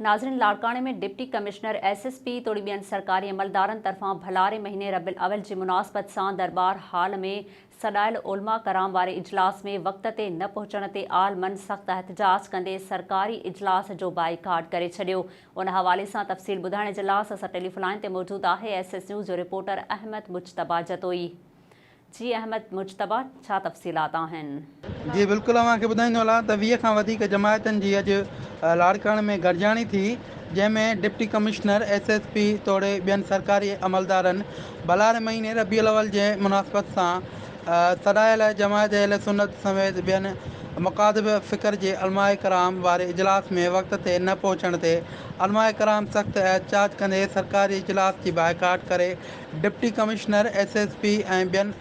ناظرين لاڙڪاڻي ۾ deputy commissioner, S S P توڙي ٻين سرڪاري عملدارن طرفان ڀلاري مهيني ربيع الاول جي مناسبت سان درٻار هال ۾ سڏايل علماء ڪرام واري اجلاس ۾ وقت تي نه پهچڻ تي عالمن سخت احتجاج ڪندي سرڪاري اجلاس جو بائيڪاٽ ڪري ڇڏيو ان حوالي سان تفصيل ٻڌائڻ جي لاء اسان سان ٽيليفون لائين تي موجود آهي ايس ايس نيوز جو رپورٽر احمد مجتبيٰ جتوئي جي احمد مجتبيٰ ڇا تفصيلات آهن؟ جي بلڪل اوهان کي ٻڌائيندو هلان ته 20 کان وڌيڪ جماعتن جي اڄ لاڙڪاڻي ۾ گڏجاڻي ٿي جنهن ۾ deputy commissioner, S S P توڙي ٻين سرڪاري عملدارن ڀلاري مهيني ربيع الاول جي مناسبت سان سڏايل جماعت اهل سنت سميت ٻين مڪاتب فڪر جي علماء ڪرام واري اجلاس ۾ وقت تي نه پهچڻ تي علماء ڪرام سخت احتجاج ڪندي سرڪاري اجلاس جي بائيڪاٽ ڪري deputy commissioner, S S P ۽ ٻين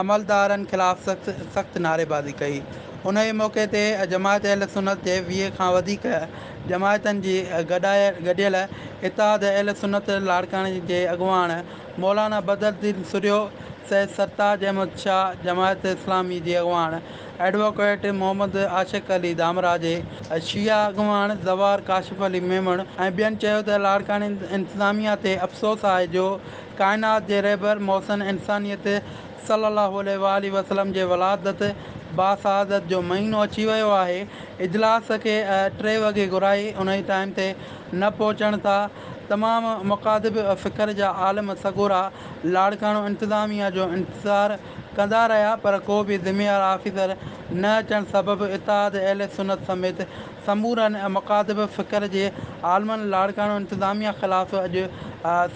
عملدارن خلاف سخت سخت نعريبازي ڪئي. انهيء موقعي تي جماعت اهل سنت جي 20 کان وڌيڪ جماعتن جي گڏيل اتحاد اهل سنت لاڙڪاڻي جي اڳواڻ مولانا بدرالدين سرهيو، سيد سرتاج احمد شاهه، جماعت اسلامي جي اڳواڻ ايڊووڪيٽ محمد عاشق علي ڌامراجي، شيعا اڳواڻ زوار ڪاشف علي ميمڻ ۽ ٻين چيو ته لاڙڪاڻي انتظاميا تي افسوس آهي جو ڪائنات جي رهبر محسن انسانيت صلي الله عليه واٰله وسلم جي ولادت باسعادت جو مهينو اچي ويو آهي اجلاس کي ٽي وڳي گهرائي انهي ٽائيم تي نه پهچڻ تا تمام مڪاتب فڪر جا عالم سڳورا لاڙڪاڻو انتظاميا جو انتظار ڪندا رهيا پر ڪو به ذميوار آفيسر نه اچڻ سبب اتحاد اهل سنت سميت سمورن مڪاتب فڪر جي عالمن لاڙڪاڻو انتظاميا خلاف اڄ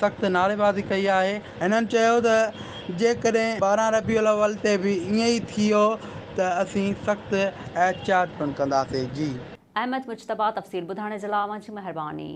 سخت نعريبازي ڪئي آهي. هنن چيو ته جيڪڏهن 12 ربيع الاول تي به ائين ئي ٿيو ته اسين سخت احتجاج پڻ ڪنداسين. جي. احمد مجتبيٰ تفصيل ٻڌائڻ جي لاء اوهان جي مهرباني.